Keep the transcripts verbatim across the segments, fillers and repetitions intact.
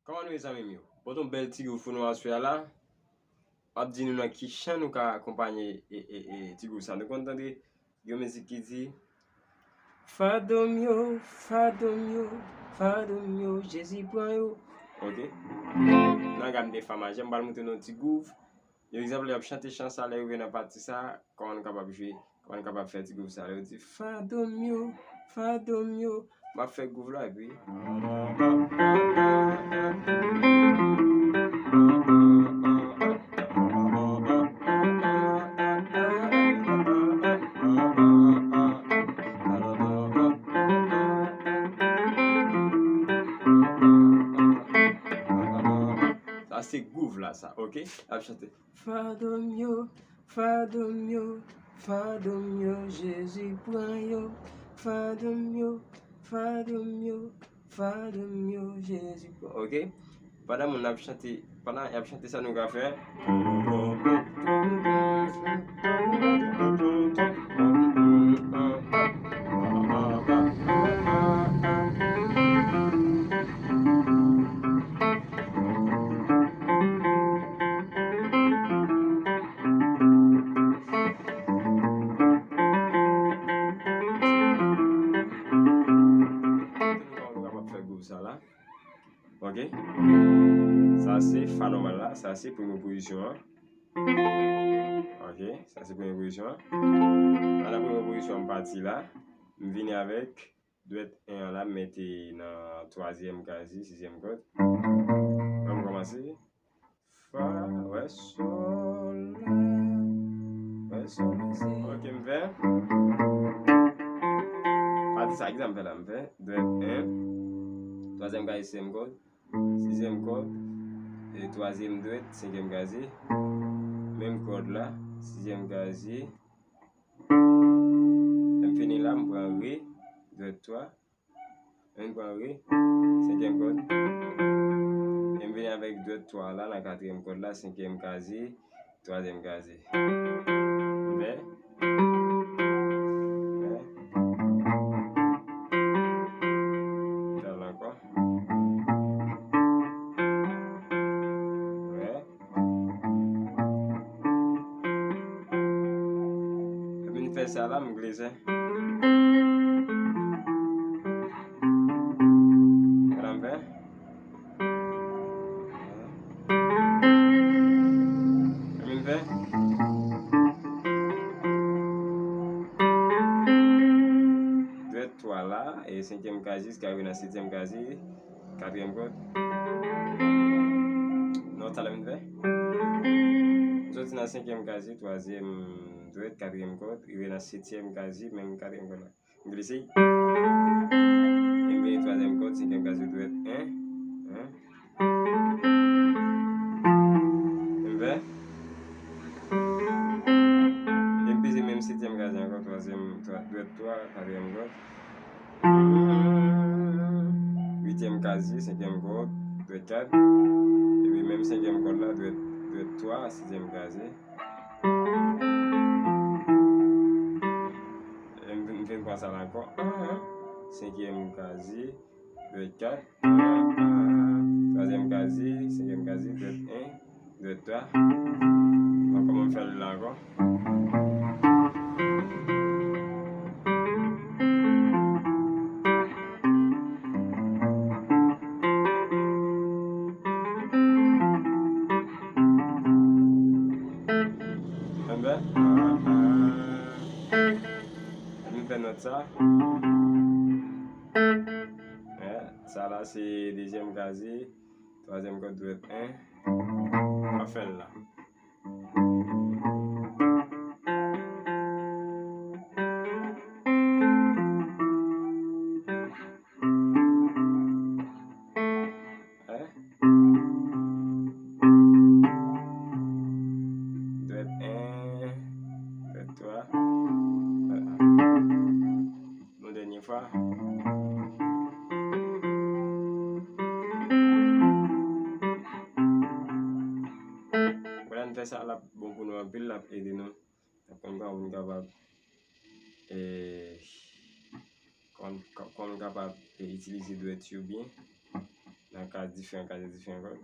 Kòman nou ye, zanmi m yo? Pote yon bèl ti gwouv pou nou aswè a la. M ap di nou nan ki chan nou ka akonpanye e, e, e, ti gwouv sa. Nou konn tande yon mizik ki di, fado m yo, fado m yo, fado m yo, Jezi pran yo. Ok. Nan gam de fa majè, m pral montre nou yon ti gwouv. Yon egzanp, lè y ap chante chan sa, lè yo rive nan pati sa, kòman nou kapab jwe, kòman nou kapab fè ti gwouv sa. Lè yo di, fado m yo, fado m yo, m ap fè gwouv la, epi sa se gwouv la, sa, ok? L ap chante. Fado m yo, fado m yo, fado m yo, Jezi pran yo. Fado m yo, fado m yo, fado m yo, Jezi pran. Ok? Pandan moun ap chante, pandan y ap chante sa nou ka fè. Sa la. Ok. Sa se fa nòmal la. Sa se premye pozisyon an. Ok. Sa se premye pozisyon an. Pandan premye pozisyon an, m pati la. M vini avèk dwèt en an la, m mete nan twazyèm kazi, sizyèm kòd. Ann kòmanse. Fa, wè, sòl, la. Wè, sòl, la, si. Ok, m fè. Pati sa, egzanp, m fè la, m fè dwèt en, twazyèm kazi, sizyèm kòd, sizyèm kòd, e twazyèm dwèt, senkyèm kazi, menm kòd la, sizyèm kazi. Lè m fini la, m pran re, dwèt twa. Ann pran re, senkyèm kòd. E m vini avèk dwèt twa la nan katriyèm kòd la, senkyèm kazi, twazyèm kazi. Vè. Vè. Fè l ankò. Vè. Epi m fè sa la, m glise. Gade m fè. Epi m fè. Dwèt twa la, e senkyèm kazi, jiska rive nan setyèm kazi. Katriyèm kòd. Non, talè m fè. M soti nan senkyèm kazi, twazyèm dwèt, katriyèm kòd, rive nan setyèm kazi, menm katriyèm kòd la. M glise. E m vini twazyèm kòd, senkyèm kazi, dwèt en. En. M fè. E m peze menm setyèm kazi ankò, twazyèm, twa-, dwèt twa, katriyèm kòd. Uityèm kazi, senkyèm kòd, dwèt kat. Epi menm senkyèm kòd la, dwèt, dwèt twa, sizyèm kazi. E m, m vin pran sa la ankò. An, senkyèm kazi, dwèt kat. Twazyèm kazi, senkyèm kazi, dwèt en. Dwèt twa. Bon, kòman m fè l la ankò? Enben, ann fè nòt sa. Sa la se dezyèm kazi, twazyèm kòd dwèt en. M ap fè l la. Dwèt en, dwèt twa. Vwala. Yon dènye fwa. Wè, lè n fè sa, l ap bon pou nou anpil, l ap ede nou. N ap konn kòman pou n kapab, e, kòman, kòman n kapab, e, itilize dwèt yo byen. N Yon ka diferan, ka diferan kòd.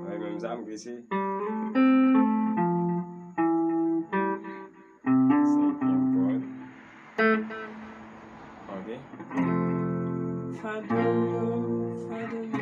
Avèk menm sa, m glise. Senkyèm kòd. Ok. Fa do, fa do,